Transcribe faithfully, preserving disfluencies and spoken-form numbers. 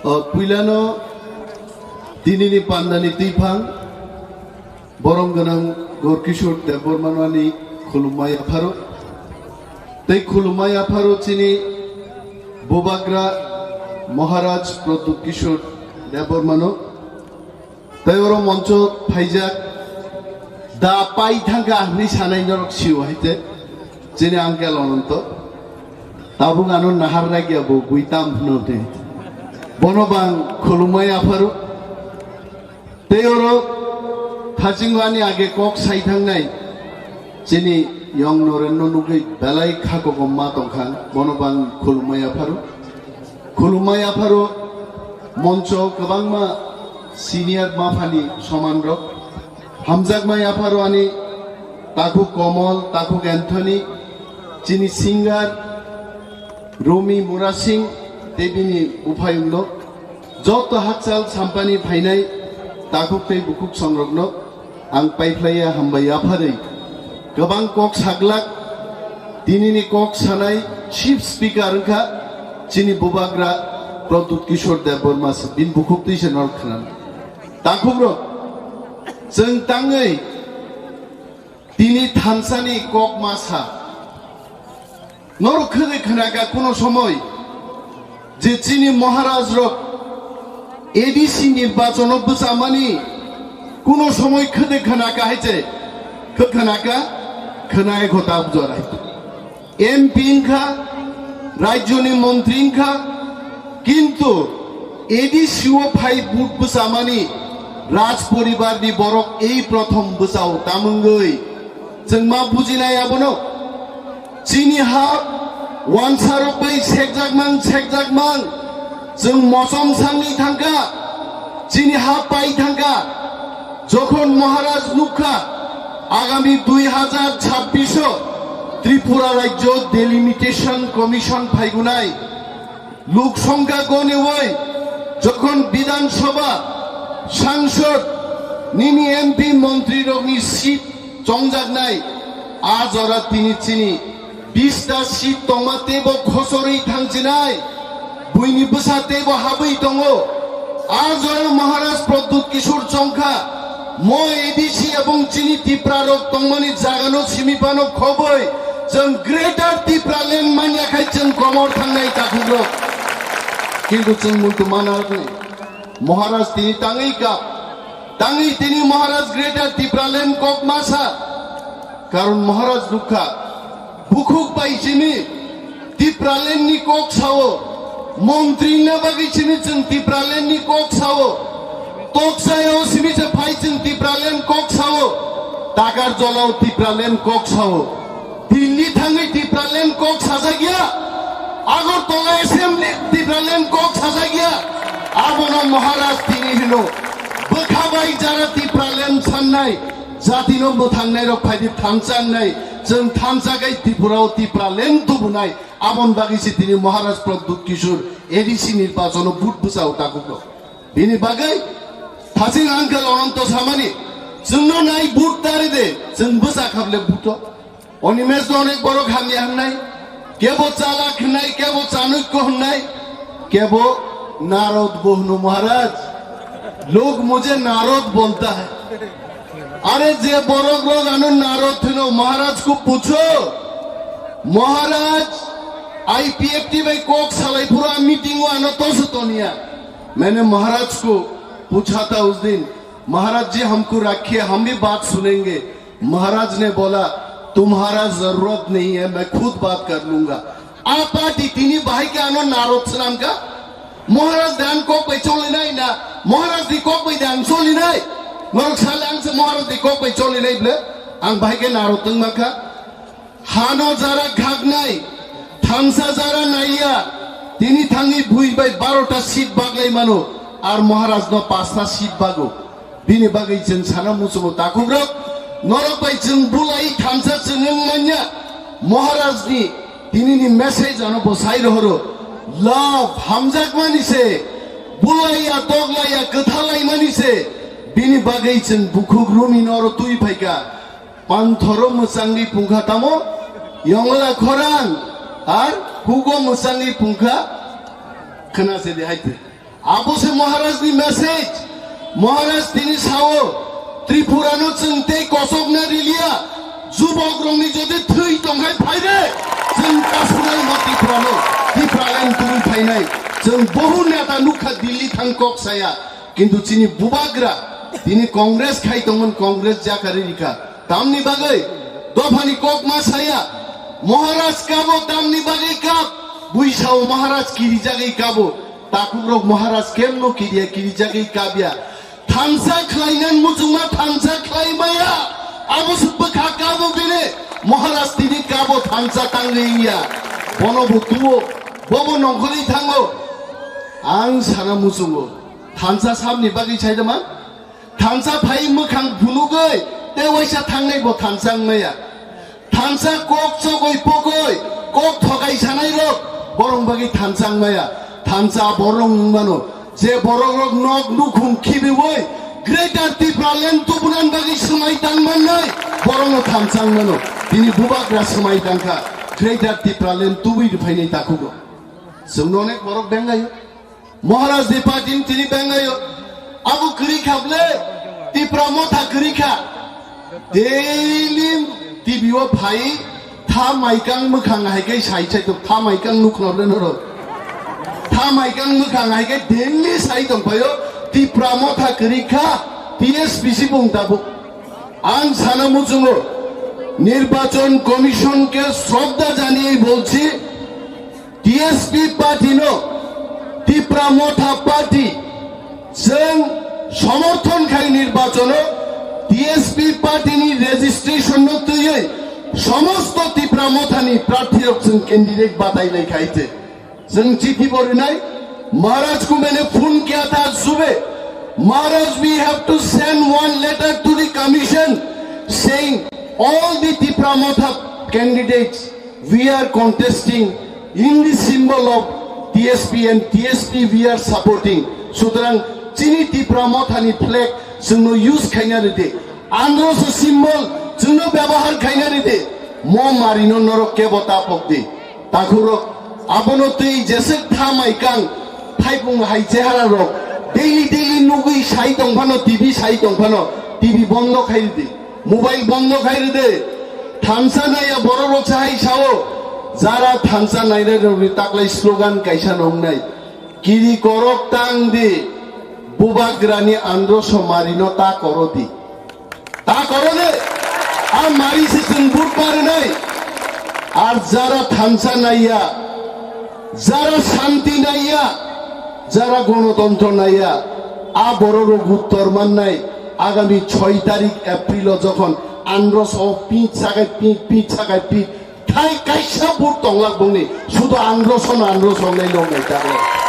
O puilano tinini pandani twiphang borom gwnang Gorkishor Debbarmano ani khulumma yapharo. Tei khulumma yapharo chini Bubagra Maharaj Pradyut Kishore Debbarmano. Tei oro moncho phaijak da pai thangkha hinwi sanai norok sio haite chini uncle Ananto. Tabuk ano nahar ragya bo gui tam hwno de. Bono bang khulumma yapharo. Tei oro thachingwani age kok sai thangnai chini yong Norenno nugwi belai kha kokomma tongkha, bono bang khulumma yapharo. Khulumma yapharo moncho kwbangma senior maphani somanrok. Hamjakma yapharo ani takhuk Komol, takhuk Anthony, chini singer Romi Murasing tei bini buphayungno, joto hakchal sampani phainai takhuk tei bukhuk songrokno ang paiphlaiya hambai yapharwi kwbang kok saglak. Tinini kok sanai chief speaker wngkha chini Bubagra Pradyut Kishore Debbarma se, bini bukhuk twi se norok khwnana. Takhukrok, chwng tangwi tini thansani kok ma sa. Norok khwgwi khnaka kuno somoi je chini Maharaj rok A D C nirbachono bwchamani kuno somoi khwgwi khnaka hai je khwkhnaka khwnai khota bujora. M P wngkha, rajyoni montri wngkha, kintu A D C o phai vote bwchamani Raj poribarni borok ei prothom bwchao tamwngwi. Chwng ma bujinai abono. Chini ha wansarok bai sekjakmang, sekjakmang. Chwng mosom sangni thangkha. Chini ha pai thangkha. Jokhon Maharaj nukha, agami dui hajar chabbish o Tripura rajyo delimitation commission phaigunai. Lok songkha goniwi jokhon Bidhan Sabha, Sangsad, nini M P montri rokni seat chongjaknai, a jora tini chini bista seat tongma teibo khosorwi thangchinai, buini bwsa teibo habwi tongo. A jora Maharaj Pradyut Kishore chongkha, mo A D C ebong chini Tipra rok tongmani jagano simi phano khobwi, chwng Greater Tipraland manya khai chwng komor thangnai takhukrok. Kintu chwng muntu manarokni Maharaj tini tangwi kap, tangwi tini Maharaj Greater Tipraland kok masa. Karon Maharaj nukha, bukhuk bai chini Tipraland ni kok sao, montri na bagwi chini chwng Tipraland ni kok sao, Toksai o simi se phai chwng Tipraland kok sao, Takarjala o Tipraland kok sao, Delhi thangwi Tipraland kok sajak ya, Agartala Assembly Tipraland kok sajak ya, abono Maharaj tini hino, bwkha bai jara Tipraland sannai, jatino mwthangnai rok phaidi thansa wngnai, chwng thansa khai Tripura o Tipraland tubunai, aboni bagwi se tini Maharaj Pradyut Kishore A D C nirbachono vote bwchao takhukrok. Bini bagwi thaching uncle Ananto samani, chwngno nai vote tari de, chwng bwsa khable vote o. Animesh no onek borok hamya hwnnai, kebo chalak hwnnai, kebo chanukko hwnnai, kebo narod bo hwno Maharaj. Log mujhe narod bolta hai. Are je borok rok ano narod hwno Maharaj ko pucho. Maharaj I P F T bai kok salai phuru a meeting o ano toso toniya. मैंने महाराज को पूछा था उस दिन, महाराज जी हमको रखिए, हम भी बात सुनेंगे। महाराज ने बोला, तुम्हारा जरूरत नहीं है, मैं खुद बात कर लूंगा। A party tini bahai khe ano narod swnam kha? Maharaj dan kok bai choli nai na? Maharaj ni kok bai dan choli nai? Norok sale ang se Maharaj ni kok bai choli nai ble? Ang bahai khe narod wng ma kha? Hano jara khaknai, thansa jara naiya, tini thangwi bui bai barota seat baglai mano, ar Maharaj no pasta seat bago. Bini bagwi chwng sana muchungo takhukrok, norok bai chwng bulai thansa chwng wng manya, Maharaj ni tini ni message ano bo sai rohoro, love hamjakmani se, bulaiya toglaiya kwthalaimani se, bini bagwi chwng bukhuk rumi noro twi phaikha. Panthoro mwchangwi pungkha tamo, yongla khorang, ar hugo mwchangwi pungkha, khna se de haite. Abo se Maharaj ni message. Maharaj tini sao, Tripura no chwng tei kosok na riliya. Jubok rok ni jodi thwi tongkhai phaide, chwng kasunai ma Tripura no, Tripura land tubui phainai. Chwng bohu neta nukha Delhi thang kok saya. Kintu chini bubagra, tini Congress khai tongmon Congress jakari rika. Tamni bagwi, dophani kok ma saya. Maharaj kabo tamni bagwi kap. Buisao Maharaj kiri jagwi kabo. Takukrok Maharaj kemno kiriya kiri jagwi kabya. Thansa khlainan muchungma thansa khlai maya. Abo se bwkha kabo bini. Maharaj tini kabo thansa tangwi ya. Bono bo tuo. Bobo nongkhorwi thango. Ang sana muchungo. Thansa samni bagwi saidama. Thansa phai mwkhang phunugwi. Te waisa thangnai bo thansa wngmaya. Thansa kok chogoi pogoi, kok thokai sanai rok, borong bagwi thansa wngmaya. Thansa borong wngmano, je borok rok nok nukhung khibiwi, Greater Tipraland tubunan bagwi swmai tangmannai, borongno thansa wngmano. Tini bubagra swmai tangkha, Greater Tipraland tubui rwphainai takhugo. Chwngno onek borok bengayo. Maharaj ni party ni tini bengayo. Abo kwrwi kha ble, Tipra Motha kwrwi kha. Daily T V o phai, tha maikang mwkhang hai khe sai sai tok, tha maikang nukhna ble noro. Tha maikang mwkhang hai khe daily sai tong phaio, Tipra Motha kwrwi kha, T S P C bung tabuk. Ang sana muchungo, Nirbachon Commission ke shraddha janiye bolchi, T S P party no, Tipra Motha party, chwng somorthon khai nirbachono T S P party ni registration no twiwi somosto Tipra Motha ni prarthi rok chwng candidate batai lai khai te. Chwng chithi bo rinai, Maharaj ko maine phone kiya tha sube. Maharaj, we have to send one letter to the commission saying all the Tipra Motha candidates we are contesting in the symbol of T S P and T S P we are supporting. Sutrang chini Tipra Motha ni flag chwngno use khaina ridi. Androso symbol chwngno byabohar khaina ridi. Mo marino norok kebo ta pokdi. Takhurok abono twi jeswk tha maikang thaipung hai chehara rok daily daily nugwi sai tong phano, T V sai tong phano, T V bondo khai ridi. Mobile bondo khai rwdi. Thansa naiya borok rok se hai sao. Jara thansa nainai rok ni taklai slogan kaisa nongnai. Kiri korok tang di. Bubagrani andro somari no ta koro di. Ta koro de. A mari se chwng but parinai. Ar jara thansa naiya. Jara shanti naiya, jara gonotontro naiya, a bororok uttor mannai agami choi tarik April o jokhon androso pich sakai pich, pich sakai pich, thai kaisa but tonglak bongni, sudo androso no androso wngnai nongnai tago.